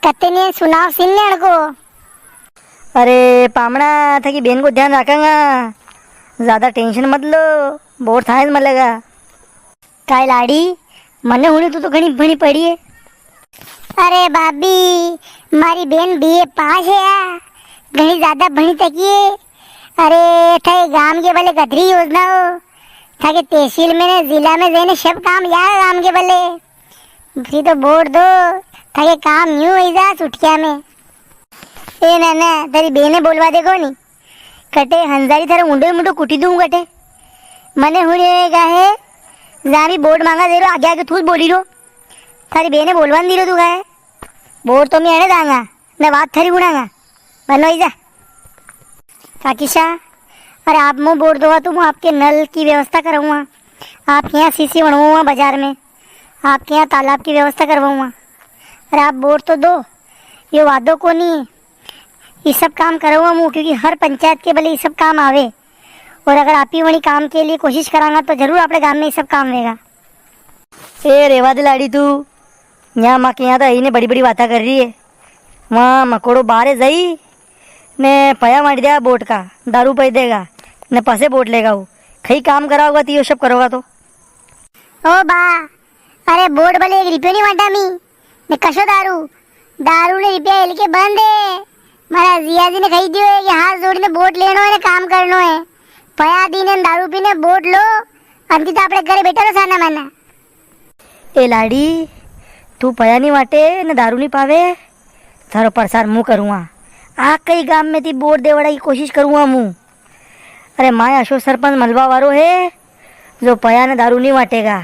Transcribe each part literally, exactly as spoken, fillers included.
कते ने सुनाव सीन ने अड़को। अरे पामणा, थाकी बेन को ध्यान राखांगा, ज्यादा tension मत लो, बोर थाए मलेगा। काय लाड़ी, मने हुणी तू तो घणी भणी पड़ी है। अरे भाभी, मारी बेन बीए पास है, घणी ज्यादा भणी तकी है। अरे थाके गाम के बले कतरी योजना हो, थाके तहसील में ने जिला में जाने सब काम यार गाम के बले। घरी तो बोट दो, थाके काम न्यू होई जा छुटकिया में। ए ना ना, तेरी बेने बोलवा दे कोनी। कटे हंजारी थारे मुंडो ही मुंडो कुटी दूं कटे। मने हुणे गा है, जा भी बोट मांगा दे रो, आगे आगे तू बोली रो। थारी बेने बोलवा नी दी रो तू गा है। बोट तो मैं अणे दांगा, ने बात थारी गुणांगा। बनो ही जा। काकीशा, अरे आप मु बोट दोगा तो मु आपके नल की व्यवस्था कराऊंगा, आपके यहाँ सीसी बनवाऊंगा बाजार में, आपके यहाँ तालाब की व्यवस्था करवाऊंगा। अरे आप बोट तो दो, यो वादो कोनी है। ये सब काम कराऊंगा मु, क्योंकि हर पंचायत के बले ये सब काम आवे। और अगर आप ही वणी काम के लिए कोशिश करांगा तो जरूर आपणे गांव में ये सब काम वेगा। ए रेवा दे लाड़ी तू, यहाँ माँ के यहाँ तो आई ने बड़ी बड़ी बातें कर रही है। वहाँ मकोड़ो बारे जाई ने पया मारी दे बोट का, दारू पी देगा ने पसे बोट लेगा वो। कई काम कराओगा ती यो सब करोगा तो। ओ बा, अरे बोट बले एक रिपियो नी वाटा मी, ने कशो दारू, दारू ने रिपिया हिलके बंद है। मारा जियाजी ने कही दियो है कि हाथ जोड़ी ने बोट लेनो है ने काम करनो है। पया दी ने दारू पीने बोट लो, अंती तो आपणे घरे बैठा रो साना माना। ए लाड़ी, तू पया नी वाटे ने दारू नी पावे, थारो प्रसार मु करूँगा। आ कई गाम में ती बोट देवड़ा की कोशिश करूँगा मु। अरे माय अशो सरपंच मलवा वारो है, जो पया ने दारू नी वाटेगा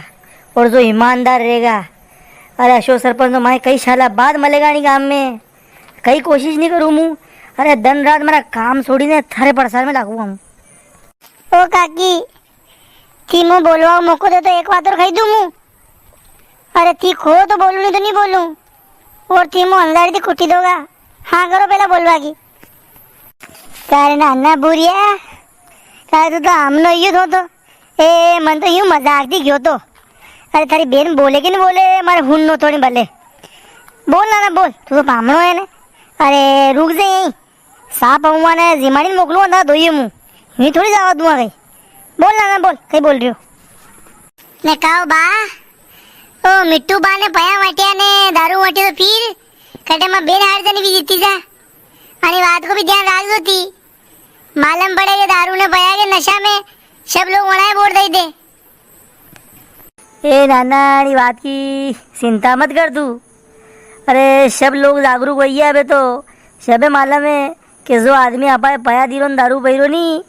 और जो ईमानदार रहेगा। अरे अशो सरपंच तो माय कई साला बाद मलेगा अणी गाम में। कई कोशिश नी करूँ मु। अरे दिन रात मारा काम छोड़ी ने थारे प्रसार में लागू हूँ। ओ काकी, थी मु बोलवा को मौको दे तो एक बात और कही दूँ मु। अरे थी खो तो बोलूँ, नी तो नी बोलूँ। और थी मु अंधारी थी कुटी दोगा। हाँ करो पेला बोलवा की। कारण अन्ना बुरिया, कारण तू तो हमनो यो थो तो। ए, मन तो यूं मजाक थी गयो तो। अरे थारी बेन बोले कि नी बोले, मारे हुन नो थोड़ी भले। बोल ना, ना बोल, तू तो पामणो है ने। अरे रुक जा यहीं। साप हुआ ने जिमाड़ी मोकलूंगा ना दोइये मुंह। यूं थोड़ी जावा दूंगा कहीं। बोल ना, ना बोल, कहीं बोल रही हो। ने कहो बा, ओ मिट्टू बा ने पया वाटिया ने दारू वाटिया तो फिर कटे में बेन हार जाने भी जीती जा। अरे बात को भी ध्यान राख दो थी। मालूम पड़े के दारू ने पया के नशा में सब लोग वणाए वोट दई दे। ए नाना, अणी बात की चिंता मत कर तू। अरे, सब लोग जागरूक होई गया अबे तो। सबे मालूम है कि जो आदमी आपा पया दीरो ने दारू पीरो नी,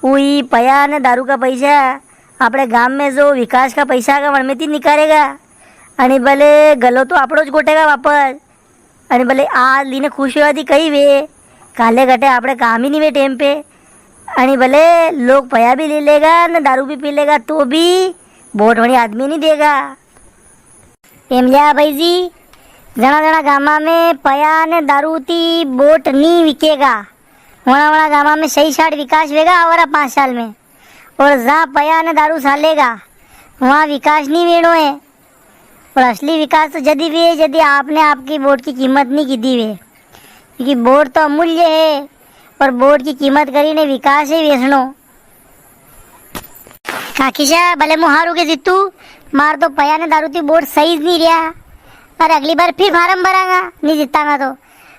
ऊ ई पया ने दारू का पैसा आपणे गाम में जो विकास का पैसा का वण में ती निकालेगा। अणी भले गलो तो आपणो ज गोटेगा वापस। अणी भले आज लीने खुश होवा ती कई वे, काले घटे आपणे काम ही नी वे टेम पे। अणी भले लोग पया भी ले लेगा ने दारू भी पी लेगा, तो भी वोट वणी आदमी नी देगा। एमलिया भाई जी, जणा जणा गामा में पया ने दारू ती वोट नी विकेगा, वणा वणा गामा में सही साट विकास वेगा आवारा पाँच साल में। और जहाँ पया ने दारू सालेगा, वहाँ विकास नी वेणो है। और असली विकास तो जदी वे, जदी आपने आपकी वोट की कीमत नी कीधी वे, क्योंकि वोट तो अमूल्य है और वोट की कीमत करीने विकास ही वेचणो। काकीशा, भले मु हारू के जीतू, मार तो पया ने दारू ती वोट सही नी रिया। अरे अगली बार फिर फार्म भरांगा, नी जीतांगा तो।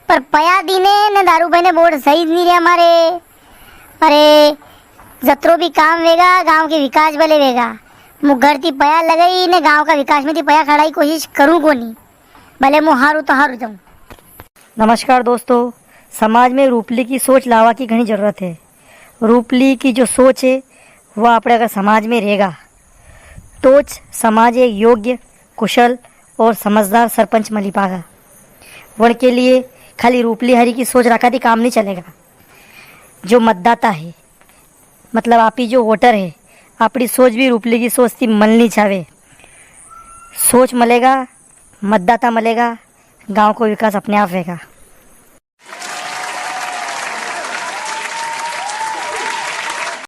पर पया दीने ने दारू पीने वोट सही नी रिया मारे। अरे, जतरो भी काम वेगा, गांव के विकास भले वेगा। मु घर ती पया लगाई ने गांव का विकास में ती पया खड़ाई कोशिश करूं कोनी। भले मु हारू तो हारू जाऊं। नमस्कार दोस्तों, समाज में रूपली की सोच लावा की घणी जरूरत है। रूपली की जो सोच है, वो आपणे अगर समाज में रेगा, तो ज समाज एक योग्य, कुशल और समझदार सरपंच मली पागा। वण के लिए खाली रूपली हरी की सोच राखा ती काम नी चलेगा। जो मतदाता है, मतलब आप ही जो वोटर है, आपणी सोच भी रूपली की सोच ती मलनी चावे। सोच मलेगा, मतदाता मलेगा, गांव को विकास अपने आप वेगा।